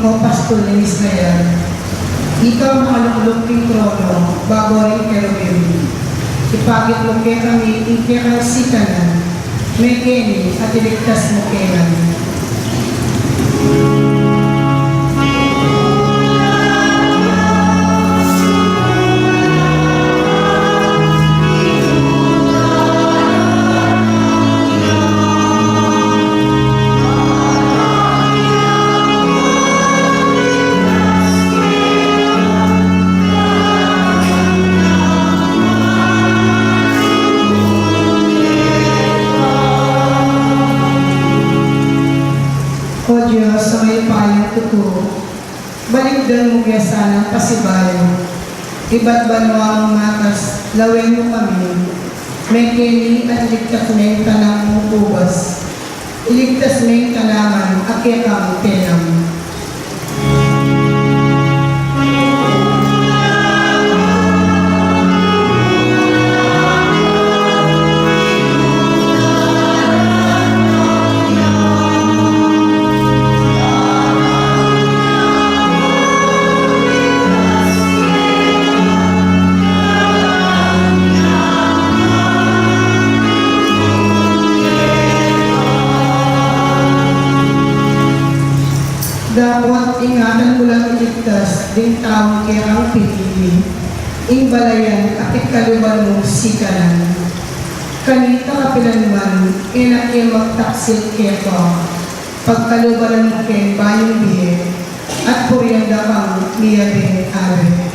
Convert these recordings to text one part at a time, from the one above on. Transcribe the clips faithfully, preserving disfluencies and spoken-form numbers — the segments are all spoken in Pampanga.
O pastul ning Israel, ika makaluklut king trono, babo ring kerubim. Ipakit mu kekami ing kekang sikanan, mekeni at iligtas mu kekami. O Dios, a mayupayang tutu, balikdan mu ke sanang pasibayu ibat banua mung matas, lawen mu kami, mekeni at iligtas meng tanang mung ubas, iligtas meng tanang a kekang tenang. Dapot ingatan mu lang iligtas ding taung kekang pinili, ing balayan a pigkaluban mu sikanan. Kanita kapilan man e na ke magtaksil keka, pagkaluban mu ke ing bayung bie, at purian da kang miyabe-abe.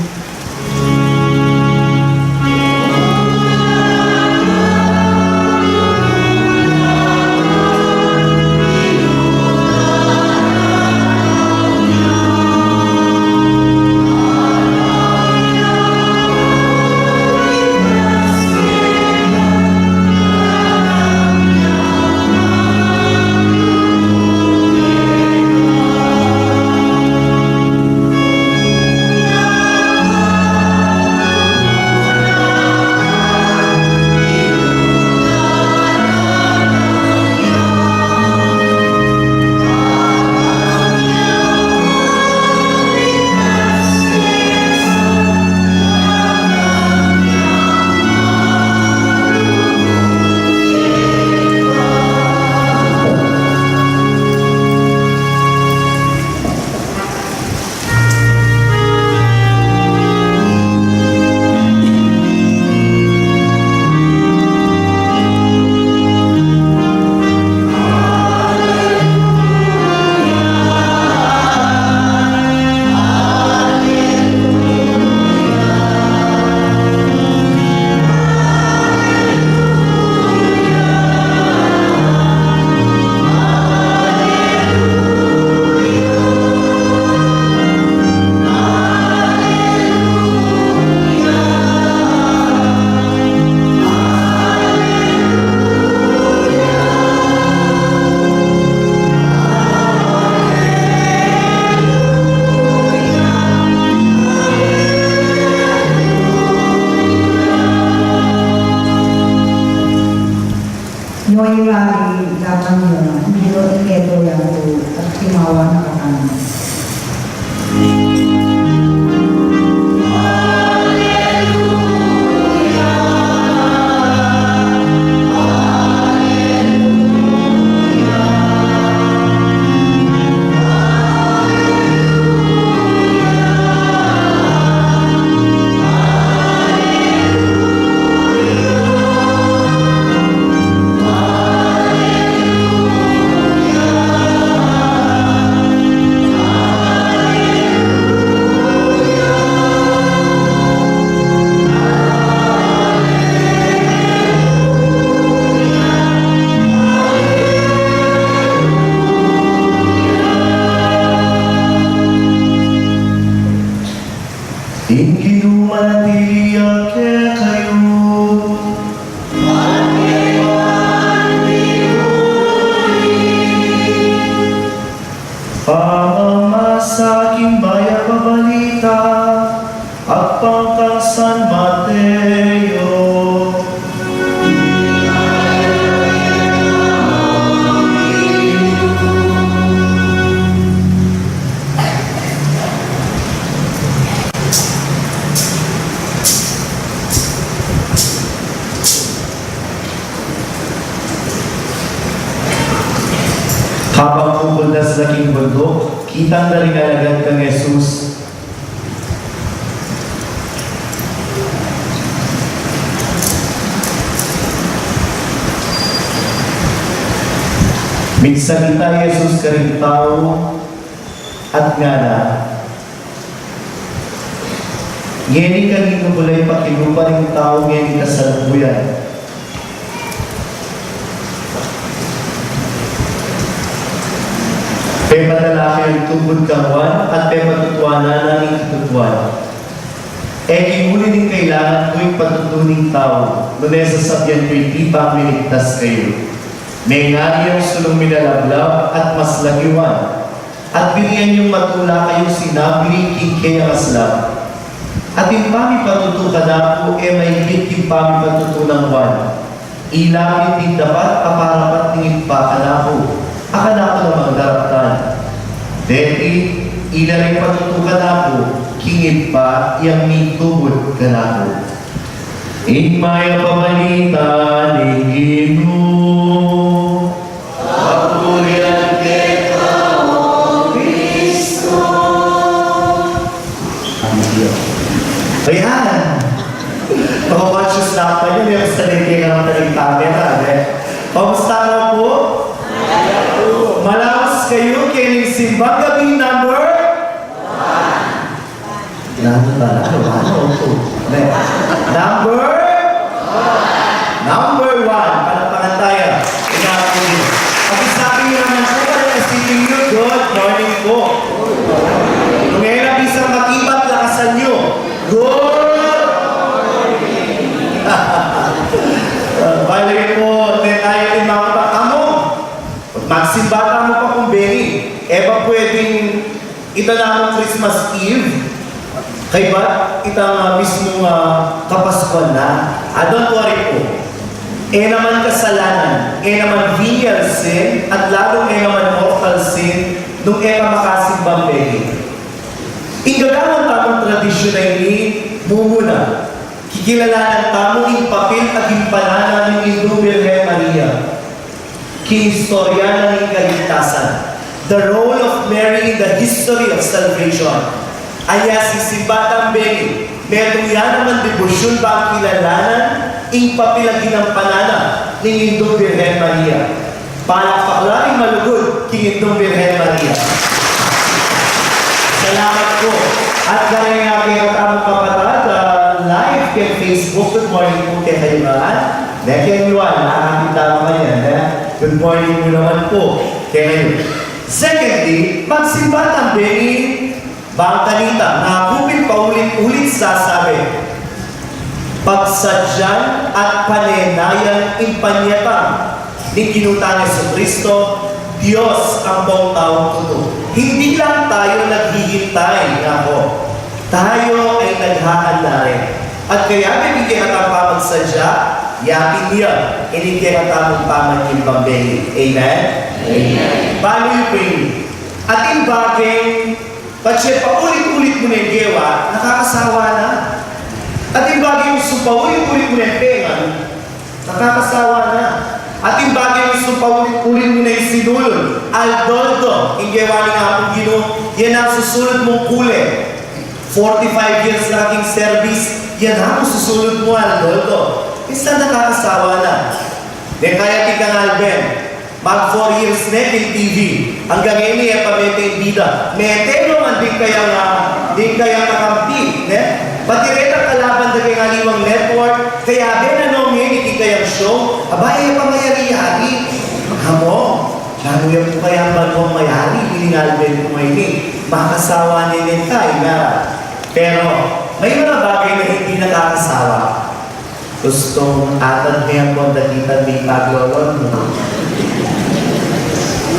Noy nga ing laman mu, minut keto yang tu, at timawa na katamu. Pagkuldas la king bunduk, kitang da ring alagad kang Jesus. Migsalita i Jesus karing tau at ngana, "Ngeni kaniyu ku la ipakilupa ring tau ngeni kasalukuyan. Pepadala ke ing tubud kang Juan at pepatutuanan na ing katutuan. E king uli ning kailangan ku ing patutu ning tau, nune sasabian ku iti bang miligtas kayu. Mengari yang sulung milalablab at maslagiwan, at binian yung matula kayung sinabli king keyang aslab. At ing pamipatutu kanaku e maigit king pamipatutu nang Juan. Ila ing dapat a parapat ning Ibpa kanaku, a kanaku naman daraptan. Deti, ila ring patutu kanaku king Ibpa yang mitubud kanaku." Ing mayap a balita ning Ginu. Papurian keka, O Kristo. Ayan. Mga conscious na pa yun, yung sa lingking ang taling camera, eh. Kamusta na po? Malaus kayu keng simbang gabi number? Number ba? Number one o two? Hindi. Number? Number one. Palakpakan tayo. Tingnan po yun. Pag-isipin niyo naman po, pag-isipin niyo, good morning po. Nung ngayon ang isang makibat, lakasan niyo. Good morning. Balik po, hindi tayo yung mga bata mo. Magsimba tamu pa kung beni. E ba pwedeng ita na nung Christmas Eve, kaybat itang, ah, mismung, ah, Kapaskuhan na? Ah, don't worry po. E naman kasalanan, e naman venial sin, at lalung e naman mortal sin, nung e ka makasimbang beni. Ing gagawan tamung tradisyun a ini, mumuna, kikilalanan tamu ing papil a ginampan na ning Indung Birhen Maria king istorya na ning kaligtasan. The role of Mary in the history of salvation. Anya, sisimba tang beni, metung ya naman debosyun bang kilalanan ing papil a ginampan na ning Indung Birhen Maria. Palakpak la ring malugud king Indung Birhen Maria. Salamat po. At kareng aking tamung kapatad, ah, live keng Facebook, good morning po kekayu, ah. Keng Juan, nakakita ko kanyan, eh. Good morning po naman po kekayu. Secondly, magsimba tang beni, bang kanita, naku pin paulit-ulit sasabi, pagsadyan at panenayan ing panyatang ning Ginu tang Jesucristo, Dios ampong taung tutu. Hindi lang tayo naghihintay, nako. Tayo ay naghahanda rin. At kayabe ing kekatamung pamagsadya, ya pin ya ing kekatamung pamanyimba. Amen? Amen. Balu yu pu ini. Atin baging patse paulit-ulit mu neng gewa, nakakasawa na. Atin baging supaulit-ulit mu neng pengan, nakakasawa na. Atin baging supaulit-ulit mu neng sinulud, aldo-aldo ing gewa ning Apung Ginu, yan ang susulud mung kule. Forty-five years na king service, yan ang susulud mu, aldo-aldo. Minsan nakakasawa na. Deng kaya tikang Alben, mag four years ne king T V. Anggang ngeni e pa mete ing bida. Mete no man ding kayang, ah, ding kayang kakampi, ne? Pati retang kalaban da keng aliwang network, kayabe na no ngeni ing kayang show. Aba, e pa mayari-yari. Among, nanu ya pu kayang banwang mayari, ining Alben pu ngeni. Makasawa ne ning taing. Pero, may mga bagay na hindi nakakasawa. Gustung atad me ampon dakitang mipag-loan mu.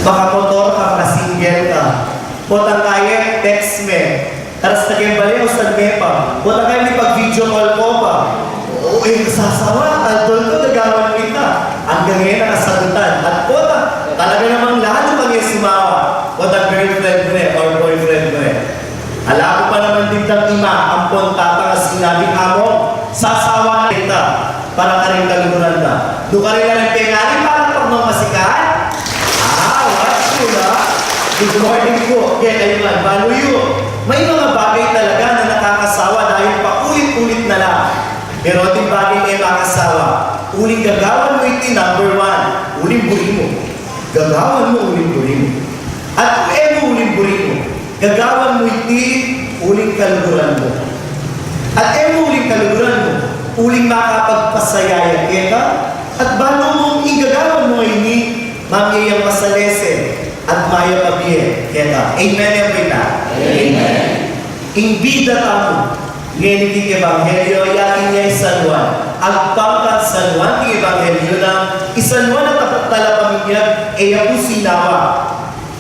Makamotor ka, maka-single ka. Potang kaya, text me. Karas na keng bale, ausan me pa. Potang kaya, mipag-video call ko pa. O, e, sasawa, aldo-aldo, gagawan mu ita. Anggang ngeni, nakasagutan. At pota, talaga namang lalu kang e sumawa. Potang girlfriend mu ne, or boyfriend mu ne. Ala ku pa naman ding ima ampon tata a sinabing, "Among, sasawa na kita para karing kaluguran da." Nukarin la nang pengari para pag mamasikan? Ah, what you love? Good morning po. Kaya kayo nga, balu yu. May mga bagay talaga na nakakasawa dahil paulit-ulit na lang. Pero ating bagay na makasawa, uling gagawan mu iti number one, uling buri mu. Gagawan mu uling buri mu. At kung e mu uling buri mu, gagawan mu iti uling kaluguran mu. At e mu uling kaluguran mu, uling makapagpasaya ya keka, at balu mung igagawan mu ngeni, mamye yang masalese, at mayap a bie keka. Amen, everyone. Amen. Ing bida tamu ngeni king ebanghelyo, ya king i San Juan. Agpang kang San Juan king ebanghelyo na, i San Juan a ta-, talapaminyag, e ya pu sinawa.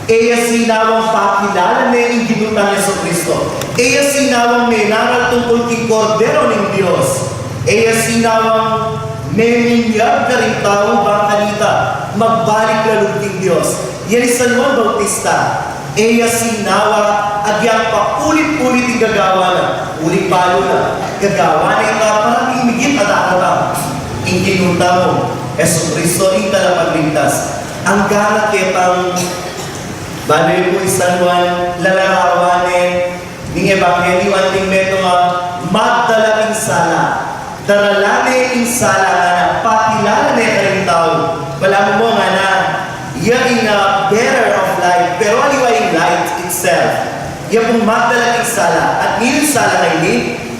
E ya sinawang pakilala ne ing Ginu tang Jesucristo. E ya sinawang mengaral tungkul king Kordero ning Dios. E ya sinawang meminyag karing tau bang kanita magbalik la lub king Dios. Yan i San Juan Bautista. E ya sinawa, agyang paulit-ulit ing gagawa na, uling balu na, gagawa na ita para king migit a dakal a tau. Ing Ginu tamu, Jesucristo, ing talapagligtas. Anggang ketang, balu yu pu i San Juan, lalarawan ne ning ebanghelyo anting metung a magdala king sala. Daralan ne ing sala ngana, pakilala ne karing tau. Balamu mu ngana, ya ing, ah, bearer of light, pero aliwa ing light itself. Ya pung magdala king sala, at ninu ing sala ngeni?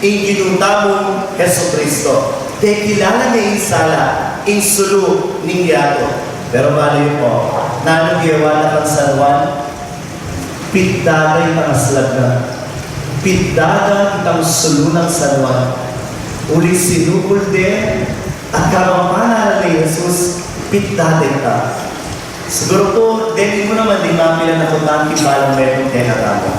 Ing Ginu tamung Jesucristo. Pekilala ne ing sala, ing sulu ning yatu. Pero balu yu pu, nanung gewa na kang San Juan? Pitdada itang aslag na. Pitdada itang sulu nang San Juan. Uling sinubul de, at kabang panalan ne i Jesus, pitdada ita. Siguru pu, deni mu naman ding mapilan a kutang king balang metung kekatamu.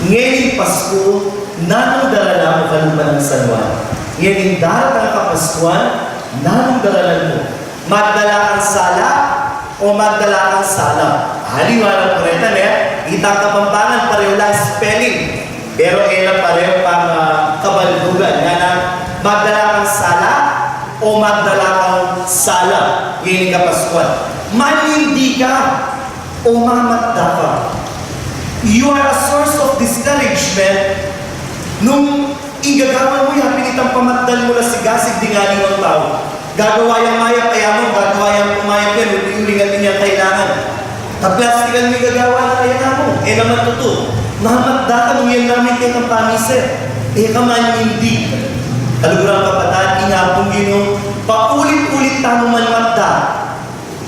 Ngening Pasku, nanung daralan mu kalupa nang San Juan? Ngening daratang a Kapaskuan, nanung daralan mu? Magdala kang sala o magdala kang sala? Aliwa la pu reta, ne? Itang Kapampangan pareho la spelling, pero e la pareho pang, ah, kabaldugan. Ngana, magdala kang sala o magdala kang sala? Ngening Kapaskuan, manyindi ka o mamatda ka? You are a source of discouragement nung ing gagawan mu ya pin itang pamatdan mu la sigasig ding aliwang tau. Gagawa yang mayap, ayamu, gagawa yang mayap yan, uling atin yang kailangan. Kaplastikan mu ing gagawa na, ayamu, e naman tutu. Mamatda ka nung yan la mu ing kekang pamisit. E ka manyindi. Kaluguran, kapatad, ing Apung Ginu, paulit-ulit tamu man matda,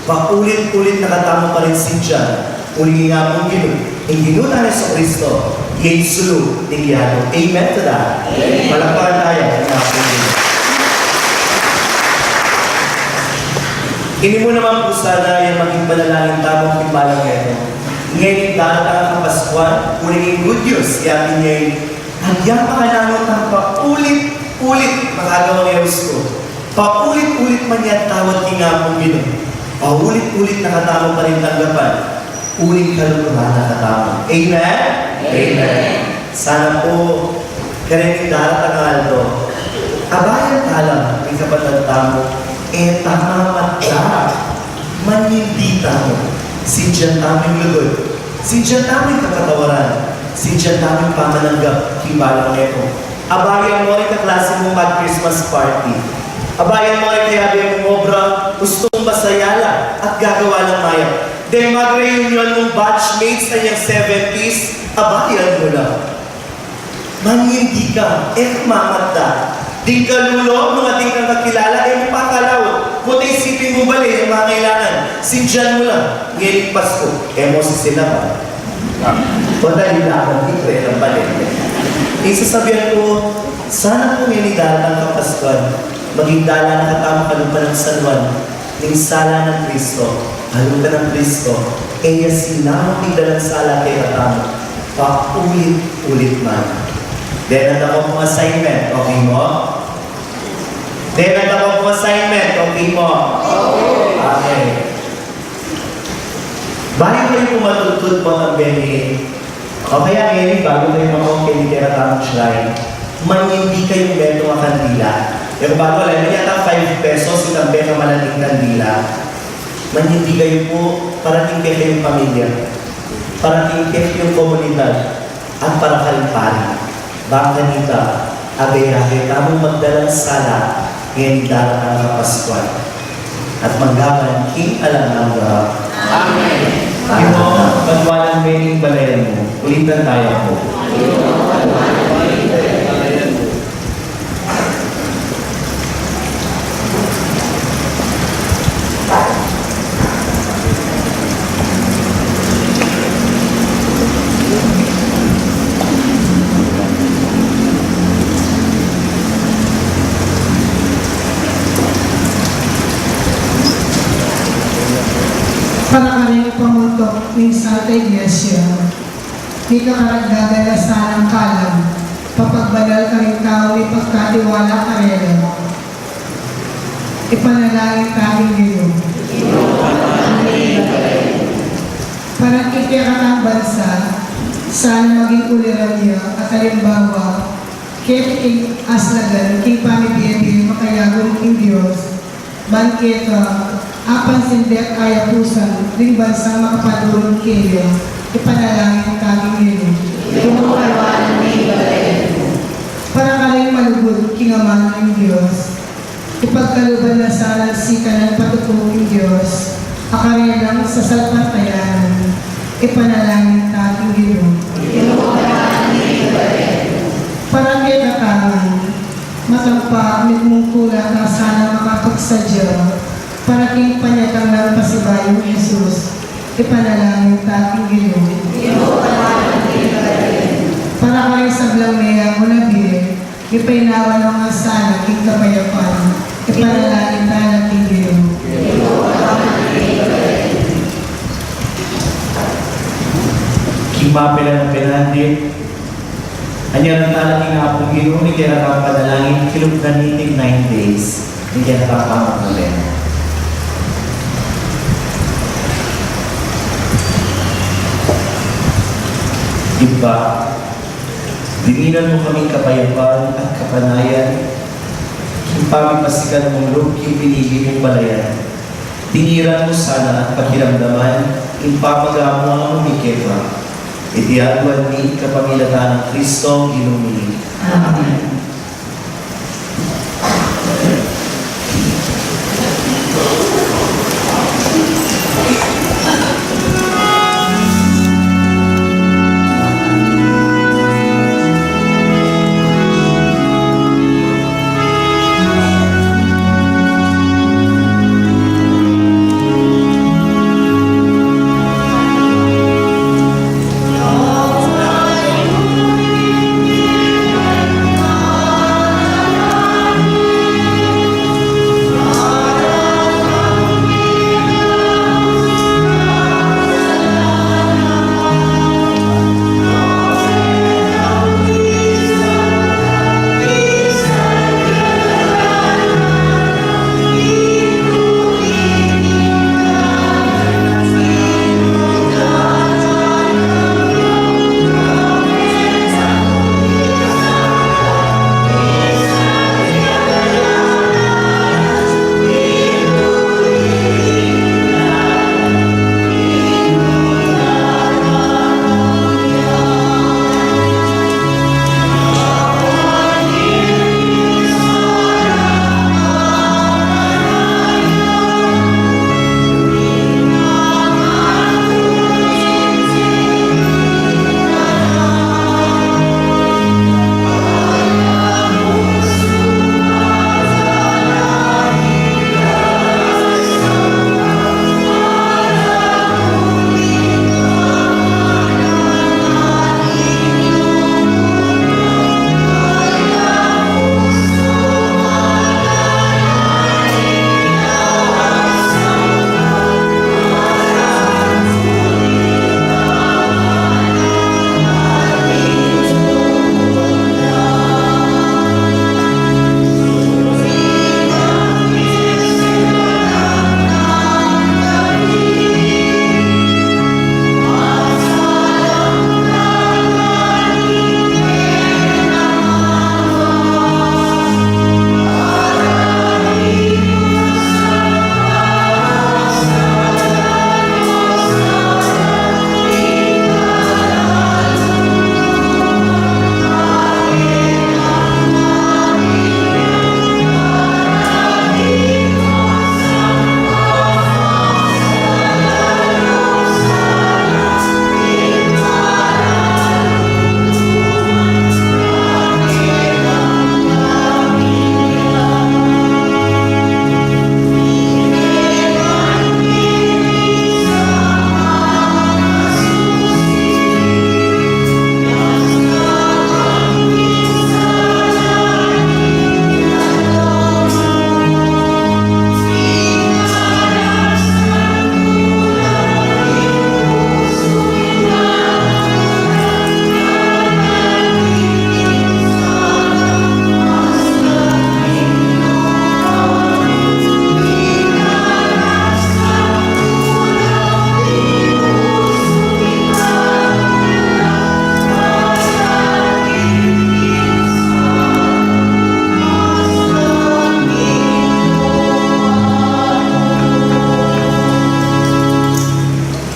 paulit-ulit na katamu pa rin sindian. Uling ing Apung Ginu, ing Ginu tang Jesucristo, ya ing sulu ning yatu. Amen to that. Palakpakan taya ing Apung Ginu. Ini mu naman pu sana yang maging panalangin tamu king balang metung. Ngening daratang a Kapaskuan, uling ing good news, ya ing Agyang makananu tang paulit-ulit makagawang e usku. Paulit-ulit man yang tawad king Apung Ginu. Paulit-ulit na katamu pa rin tanggapan. Uling kaluguran na katamu. Amen? Amen. Sana pu, kareng daratang a aldo, abayan tala ing kapatad tamu, e ta mamatda. Manyindi tamu. Sindian tamu ing lugud. Sindian tamu ing kapatawaran. Sindian tamu ing pamananggap king balang metung. Abayan mu ring kaklase mung mag-Christmas party. Abayan mu ring kayabe mung obra, ustung masaya la at gagawa lang mayap. Deng mag-reunion mung batchmates a nyang seventies, abayan mu la. Manyindi ka, e ka mamatda. Ding kalulu, nung atin kang kakilala, e mu pakalawan. Pota isipin mu bale ing mangailangan. Sindian mu la, ngening Pasku, e mu sisilaban. Pota ilaban, di pre lang bale. Ing sasabian ku, sana pu ngening daratang Kapaskuan, maging dalan na katamu kalupa nang San Juan, ning sala nang Kristo, kalupa nang Kristo, e ya sinawang ing dalang sala kekatamu, paulit-ulit man. Denan da ku pung assignment, okay mu? Denan da ku pung assignment, okay mu? Okay. Bayu kayu pu matudtud, matambe ni O kaya ngeni, balu kayu makaung keni kekatamung shrine, manyindi kayung metung a kandila. E ku balu, ala, yata five pesos itang pekamalanding kandila. Manyindi kayu pu, para king kekayung pamilya. para king kekayung komunidad at para karing pari. Bang kanita, abe-abe tamung magdalang sala ngeni daratang a Paskuan at manggaman king alang angga. Amen. Imo, pagwanan me ing balayan mu. Ulitan taya pu. Para karing pamultuk ning Santa Iglesia, ing kakaragdagan na sanang kalam, papagbanal karing taung mipagkatiwala karela. Ipanalangin ta king Ginu. Para king kekatang bansa, sana maging uliran ya at alimbawa keti king aslagan king pamibie-bie makayabe king Dios, ban keta apansin deng kayapusan ring bansang makapatulung kaya. Ipanalangin ta king Ginu. Para karing malugud king amanan ning Dios, ipagkaluban na sanang sikanan patutu king Dios a karelang sasalpantayanan. Ipanalangin ta king Ginu. Para kekatamu, matampa mitmung tula ta sana makapagsadya para king panyatang nang pasibayung Jesus. Ipanalangin ta king Ginu. Para karing sablang meyangu na bie, mipainawa na sana king kapayapan. Ipanalangin ta na king Ginu. King mapilan a penandit, anyaran ta na king Apung Ginu ning kekatang panalangin, kilub na niting nine days ning kekatang pamagmulenu. Ibpa, dinginan mu kaming kapayapan at kapanayan king pamipasikan mung lub king pinili mung balayan. Dingiran mu sana at pakiramdaman ing pamagamu-amu mi keka. Iti aduan mi kapamilatan nang Kristong Ginu mi. Amen.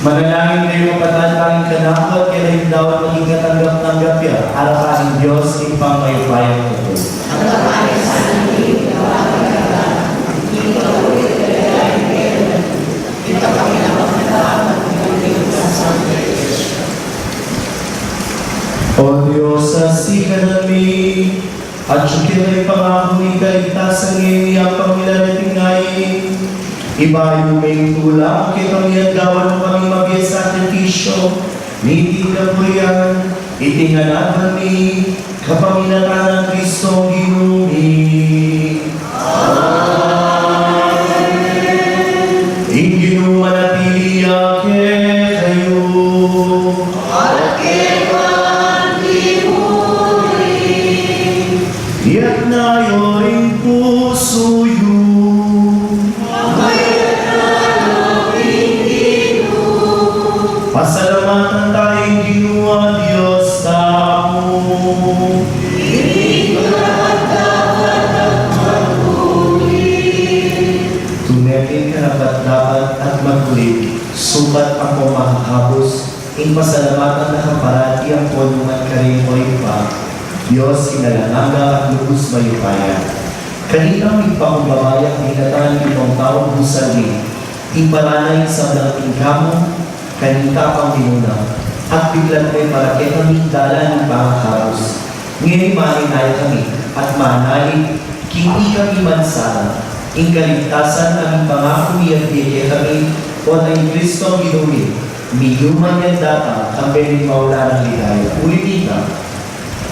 Manalangin kayu, kapatad, para ing kanaku at kekayu man maging katanggap-tanggap ya arapan ning Dios Ibpang mayupayang tutu. O Dios, a sikanan mi, atyu ke ing pangaku ning kaligtasan ngeni, ampang milaret ing nain, ibayu me ing tula mu kekami at gawan mu kaming mabie sakrifisyu, miti king kapurian, iti ngan aduan mi kapamilatan nang Kristong Ginu mi. Amen. Ing Ginu manatili ya kekayu. At keka mu rin. Itas yu ring pusu yu. Pasalamatan taya ing Ginu a Dios tamu. Tune pin karapat-dapat at maguli, sukat ampong makakabus, ing pasalamatan da ka parati ampon nukarin man, O Ibpa, Dios king alang angga at lubus mayupaya. Kanita ming pakumbaba yang dinatang ning taung busan mi, ing paranay ning sablang tingkang mu, kanita pang minuna, at biklat me para kekami ing dalan ning pangakabus. Ngeni manenaya kami, at manalig, king ikami mansala, ing kaligtasan a mipangako mi at bie kekami, o ing Kristong Ginu mi, miyuman yang datang, kambe ning maulan a ligaya. Uli nita,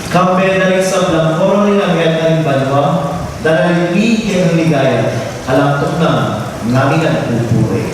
kambe na ring sablang koro ning anghel na ring banua, daralit mi ing kekang ligaya, alang tuknang namin at pupuri.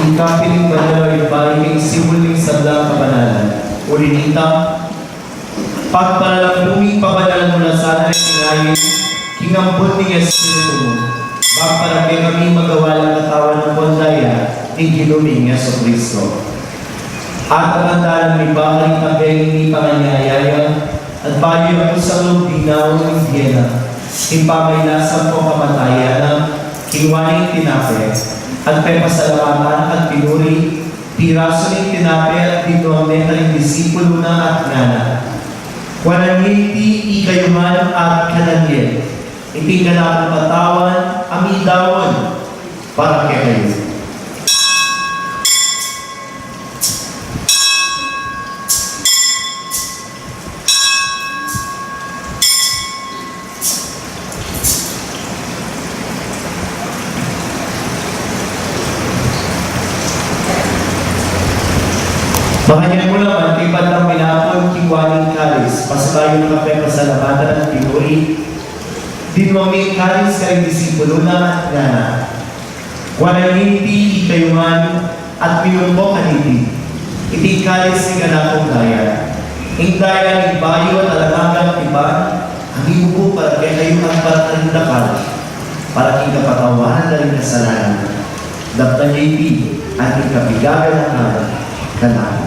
Ika pin ing banal a ibpa, ika ing simbul ning sablang kabanalan. Uli nita, pagpanalan mu, pabanalan mu na sana ring kinain king ambun ning Espiritu mu, bang para kekami magawa lang katawan ampon daya ning Ginu ming Jesucristo. At apandalan mi pa karing pagkain ning panganyayaya, at bayu ya pu sa lub ning bie na, king pamaglasang pung kamatayan na, kinuan ne ing tinape, at pepasalamatan at pinuri, pirasu ne ing tinape at binuang ne karing disipulu na at ngana: Kuanan ye iti, ikayu man at kanan ye. Iti ing kanakung katawan a midaun para kekayu. Makanyan mu naman, kaybat nang minapun, kinuan ne ing kalis, pasibayu na pepasalamatan at pinuri, binuang ne ing kalis karing disipulu na at ngana: Kuanan ye iti, ikayu man, at minum ko kaniti. Iti ing kalis ning kanakung daya, ing daya ning bayu at alang anggang tipan, a mibubu para kekayu at para karing dakal, para king kapatawaran da ring kasalanan. Daptan ye iti, at king kapigagan na kanaku.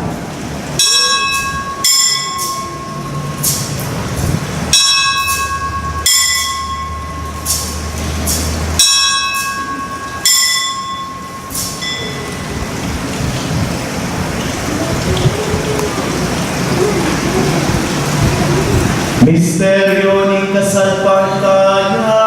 Misteryu ning kasalpantayanan.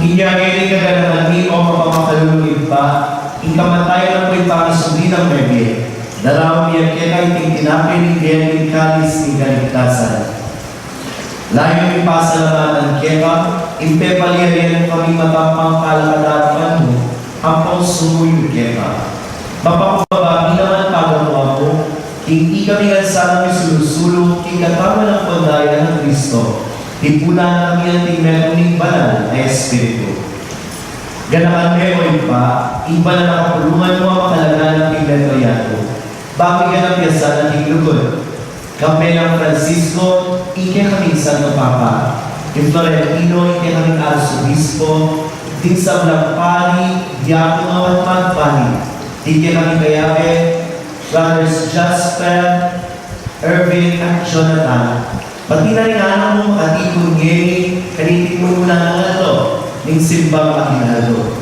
Inya ngeni, kaganakan mi, o mapamakalulung Ibpa, ing kamatayan ampong pangasubli nang mebie, daraun mi keka iting tinape ning bie at ing kalis ning kaligtasan. Layun ming pasalamatan keka ing pepalialian mu kaming matampang kalakad king arapan mu ampong sumuyu keka. Mapakumbaba mi naman pagamuan mu king ikami ngan sanang misulu-sulu king katawan ampong daya nang Kristo, tipunan na kami anting metung ning Banal a Espiritu. Ganakan me, o Ibpa, ing banal a kapulungan mu a makalaganap king metung yatu, bang miganap ya sana king lugud. Kambe nang Francisco, ing kekaming Santo Papa, king Florentino, ing kekaming Arsobispo, ding sablang pari, diakono at magpari, ding kekaming kayabe, Brothers Jasper, Ervin at Jonathan, pati na ring anak mung makatipun ngeni kaniting mumunang aldo ning simbang aguinaldo.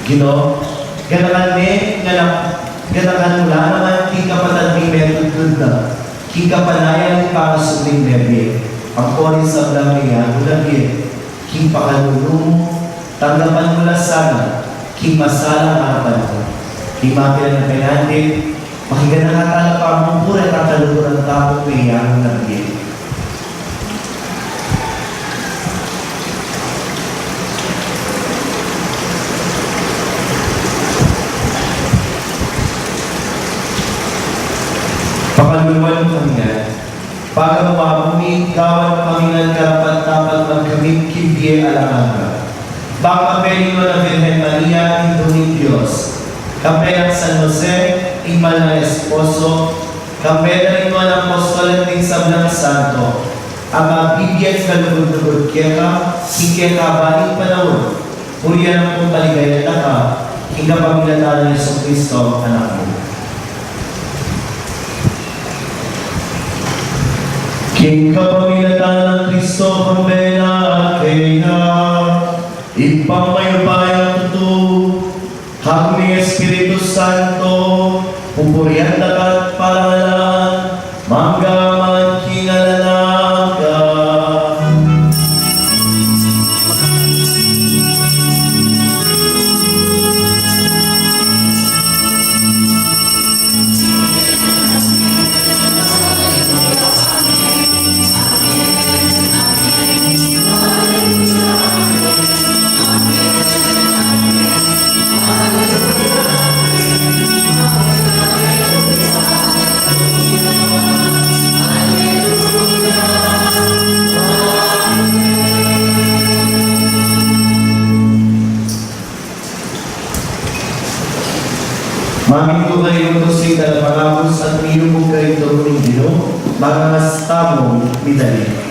Ginu, ganakan me, gana-, ganakan mu la naman king kapatad ming metudtud na king kapanayan ning pangasubling mebie, ampo ring sablang meyaguan a bie, king pakalulu mu, tanggapan mu la sana king masalang arapan mu. King mapilan a penandit, makiganaka tala pamupuri at kaluguran tamung meyaguan a bie. Pakaluluan mu kami ngan. Pagamuan mu mi, gawan mu kami ngan karapat-dapat magkamit king bie alang angga. Bang kambe ning Nuan a Virgen Maria, Indu ning Dios, kambe nang San Jose, ing mal nang esposo, kambe na ring nuan a apostol at ding sablang santo a mabibie at kalugud-lugud keka king kekaban ning panaun, purian ampong paligayan da ka, king kapamilatan nang Jesucristo, Anak mu. King kapamilatan nang Kristo, kambe na, kaya, Ibpang mayupayang tutu, kag ning Espiritu Santo, pupurian da ka at parangalan, mangga man king alang angga. Talapangabus at miyubug kayung turu ning Ginu, mangangas tamung midali.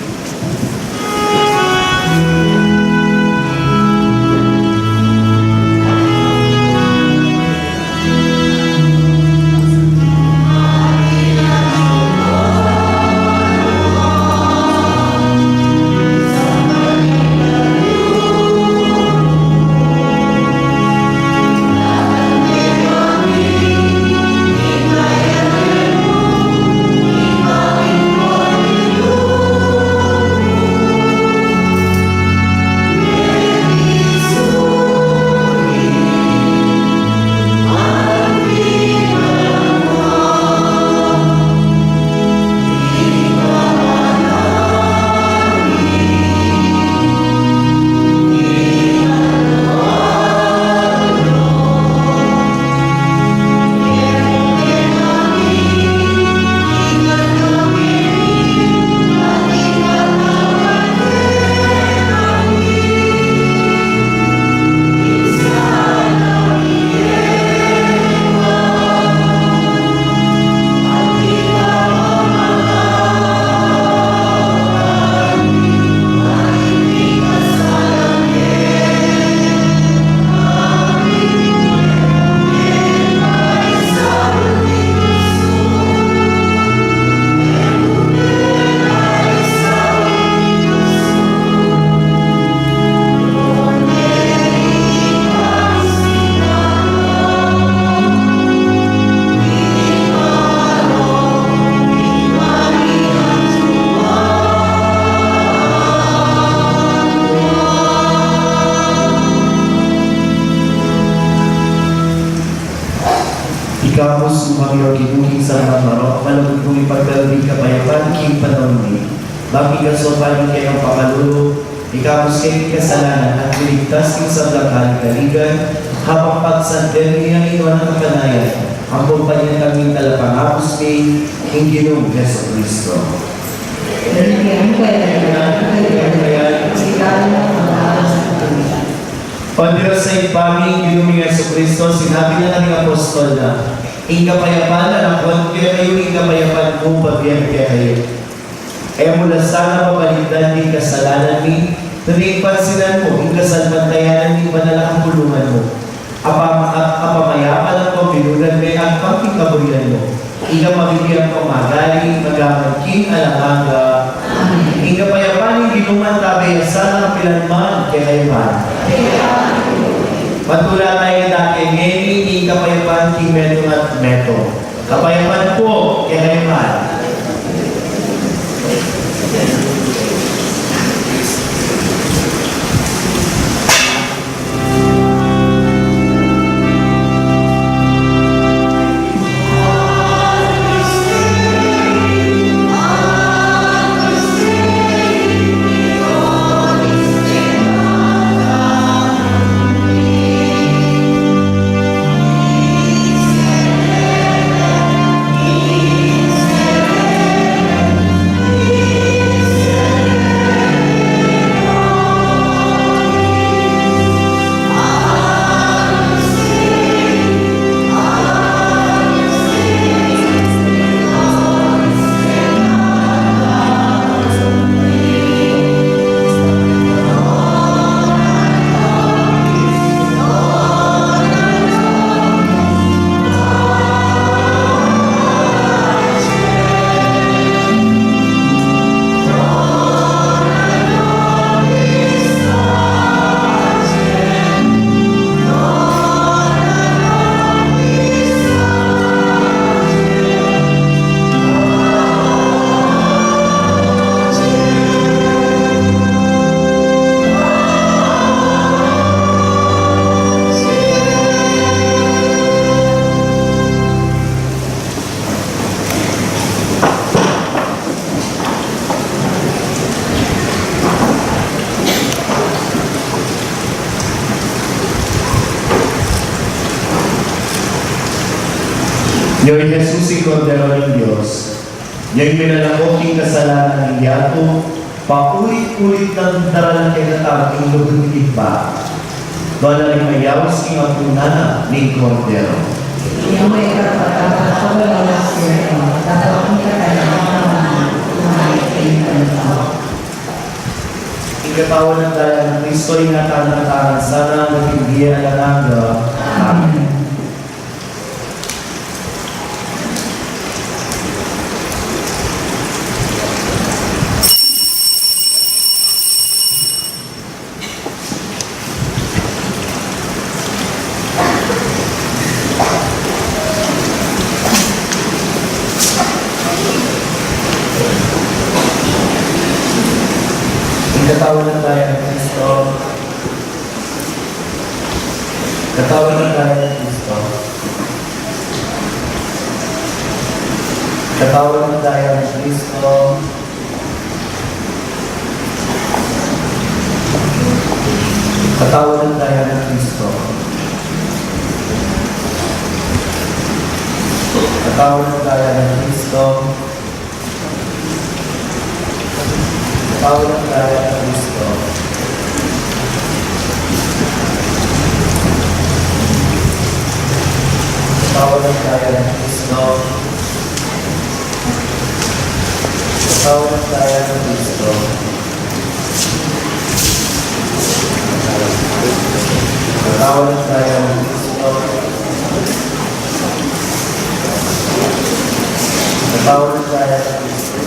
Ikamus mu kami, O Ginu, king sablang marok, malugud mung ipagkalub ing kapayapan king panaun mi. Bang king kasaupan ning kekang pakalulu, ikamus kami king kasalanan at miligtas king sablang kaligaligan, habang pagsanten mi ing nuan a kapanayan, ampon panyatang mi ing Talapangabus mi, ing Ginung Jesucristo. O Dios a Ibpa mi, ing Ginu ming Jesucristo, sinabi na karing apostol na, ing kapayapan a lakwan ku kekayu, ing kapayapan ku babie ku kekayu. E mu la sana babalikdan ding kasalanan mi, nune pansinan mu ing kasalpantayanan ning banal a kapulungan mu. Apa, ap-, apa mayap a lang paminunan me agpang king kaburian mu. Ika mabibie ing pamagaling, magpakaibpan king alang angga. Amen. Ing kapayapan ning Ginu mantabe ya sana kapilan man kekayu ngan. Patula taya dake ngeni ing kapayapan king metung at metung. Kapayapan ku kekayu ngan. Yawi Jesus, ing Kordero ning Dios, yawi ing milalako king kasalanan ning yatu, paulit-ulit nang daralan kekatamu ing lugud ning Ibpa. Balamu ing mayaus king apunan ning Kordero. Ing maikarapat-dapat Ing katawan at daya nang Kristo, ingatan na tana sana, king bie alang angga. Amen. Ing katawan at daya nang Kristo. Katawan at daya nang Kristo. Katawan at daya nang Kristo. Katawan at daya nang Kristo. Katawan at daya nang Kristo. Katawan at daya nang Kristo. Katawan at daya nang Kristo. Katawan at daya nang Kristo. Katawan at daya nang Kristo. Katawan at daya nang Kristo.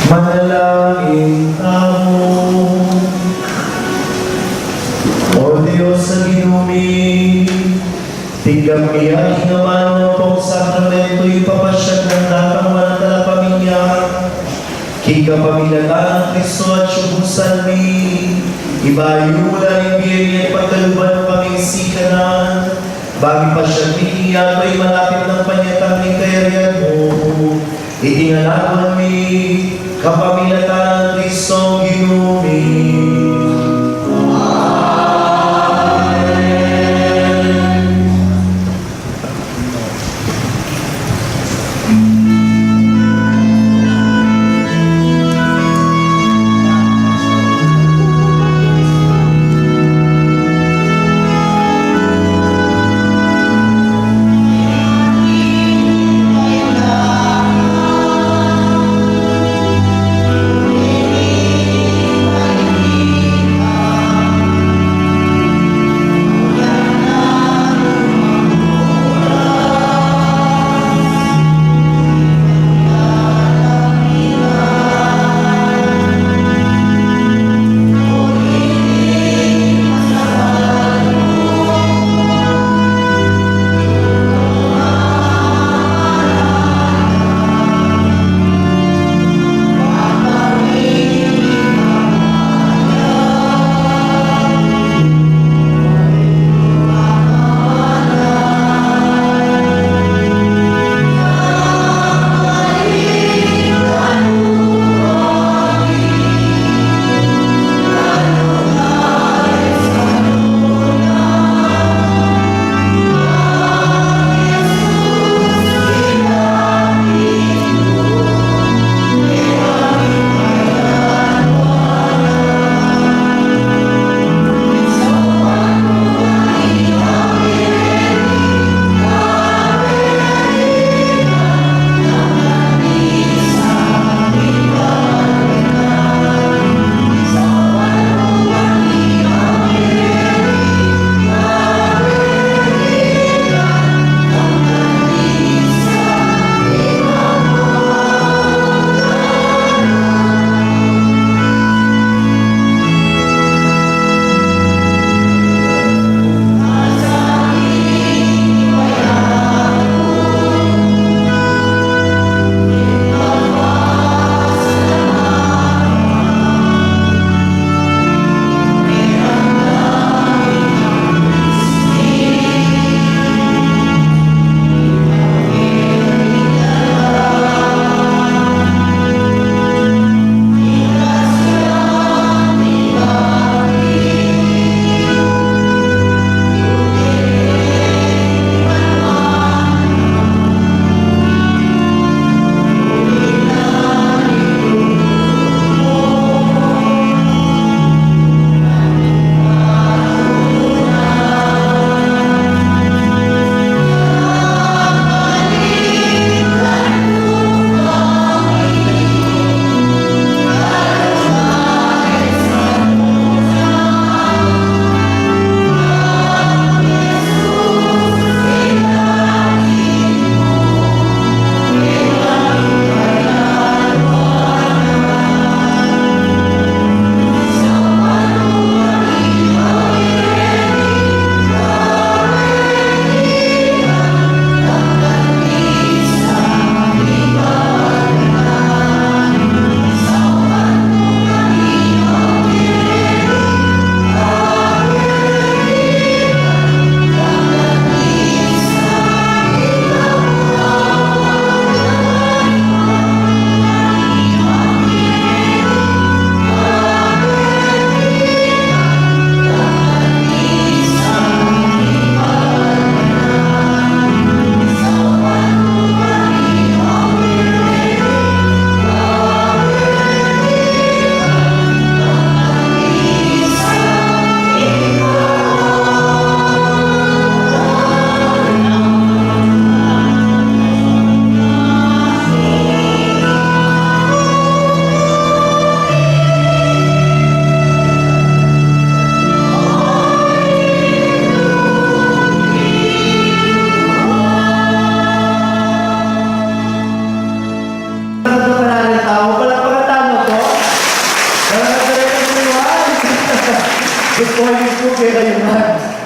Manalangin tamu. O Dios a Ginu mi, tinggap mi ya king amanung sakramento ing papasyag nang datang manang talapamilyang king kapamilatan nang Kristo at siubusan mi, ibayu mu la ring bie mi at pagkaluban mu kaming sikanan, bang ipasyag mi king yatu ing malapit nang panyatang ning kayarian mu. Iti ngan aduan mi, kapamilatan nang Kristong Ginu mi. Amen.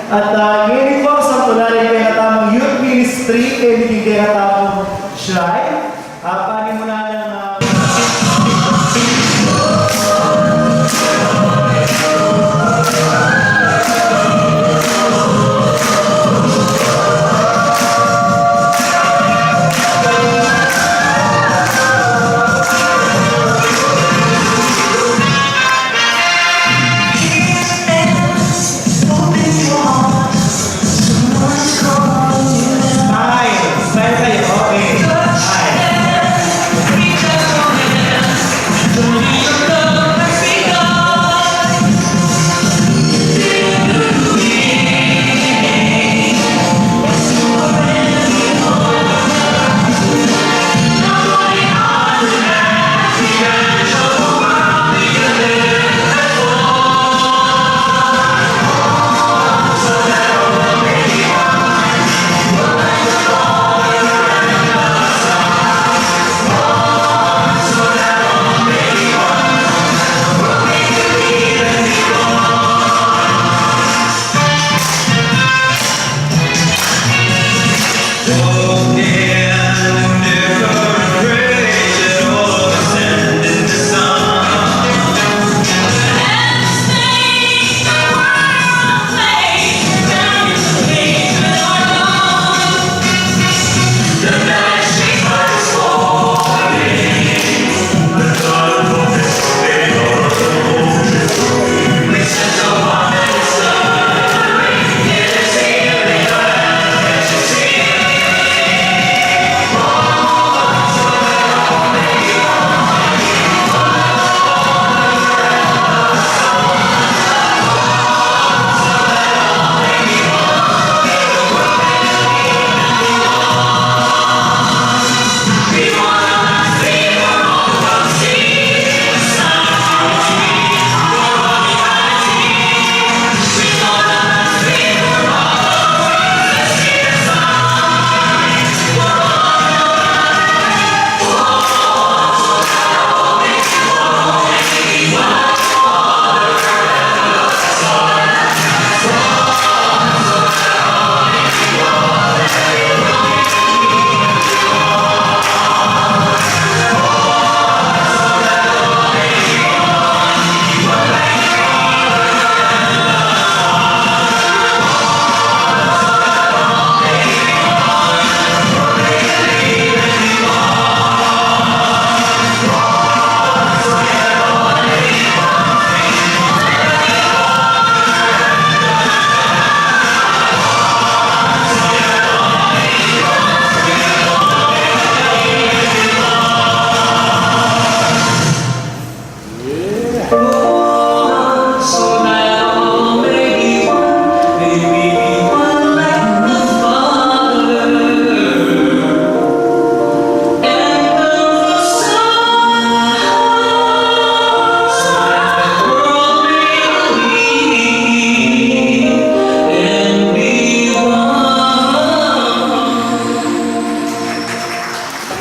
At, ah, ngeni pu, santulan ing kekatamung youth ministry, keni king kekatamung shrine. Ah, panimunan na, ah,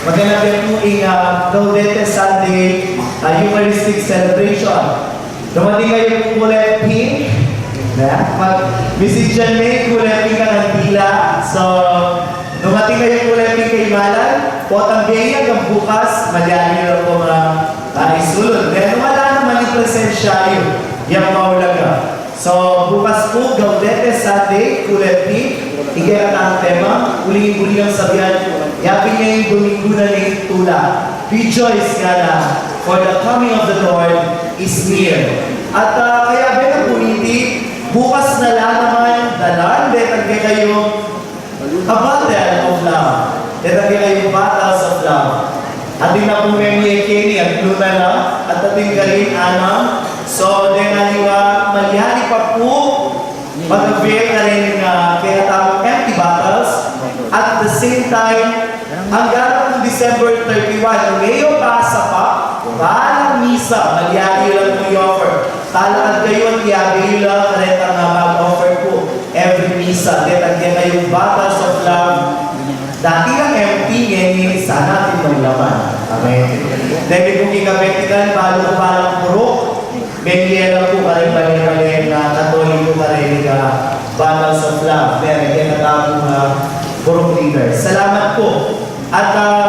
Magandang gabi po ing, ah, Gaudete Sunday, ah, Eucharistic Celebration. Dumating kayo po kulay pink. Mag-, Missus Janmay, kulay pink ang kandila. So, dumating kayo kulay pink kay Malan. Potang biyaya hanggang bukas, malyari na po mga, ah, isulod. Then, wala naman yung presensya yun. Yung maulaga. So, bukas po, Gaudete Sunday, kulay pink, ing kekatang tema, uling-uling sabyan, yapin ngeni ing Domingo na ning tula. Rejoice ngana, for the coming of the Lord is near. At, ah, kayabe na po niti, bukas na la naman, dalan detang kekayung A bottle of love. Detang kekayung bottles of love. Atin na pung memye keni at luna na, at atin karin anam. So, deng aliwa, malyari pa pu mag-avail karin ning, ah, kekatamung empty bottles. At the same time, anggang December thirty-one, nung e yu pasa pa, balang misa, malyari yu lang pu i-offer. Talakad kayu at i-avail yu la karetang, ah, mag-offer pu every misa. Detang kekayung bottles of love. Dati lang empty, ngeni sana atin nang laman. Amen. Deng pu kekabetikan, balu ku balang puruk, memye la pu karing bale-bale a Katoliko karing, ah, Bundles of love. Meron kaya na tamu, ah, puro leader. Salamat po. At, ah,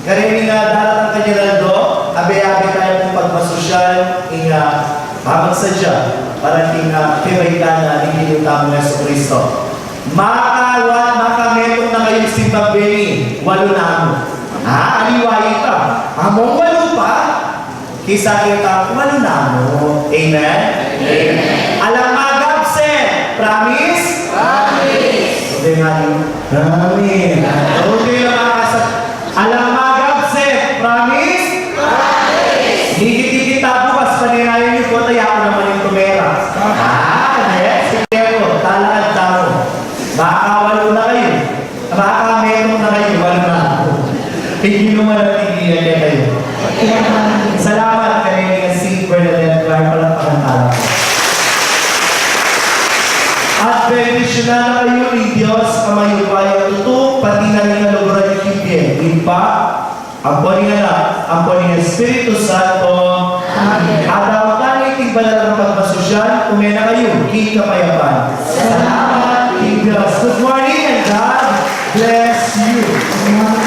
kareni nga daratang kanyang aldo, abe-abe tamu pung pagmasosyal, ing, ah, pamagsadya, para king, ah, kebaikan na ning Ginu tamung Jesucristo. Makawa-, makametung na kayung simbang beni, walu na mu. Ah, aliwa ita. Among walu pa, Kisa kita, walu na mu. Amen? Amen. Alang mag-absent. Promise? Promise. Sabi nga niyo, promise. Okay, makakasa-, alang mag-absent. Promise? Promise. Dikit-dikit tamu, mas panirayan niyo po, tayo ako naman yung tumera. Ah, yes. Sige po, talakad tamu. Baka walu na kayu. Baka meron na kayu, walu na. Ing Ginu manatili ya kekayu. Salamat, kareni nga Saint Bernadette Choir, palakpakan tamu. At bendisyunan na kayu ning Dios a mayupaya tutu, pati na ring kaluguran yu king bie, Ibpa, ampo ning Anak, ampo ning Espiritu Santo. Amen. At ang tani iting banal a pagmasosyal, ume na kayu king kapayapan. Salamat king Dios. Good morning and God bless you.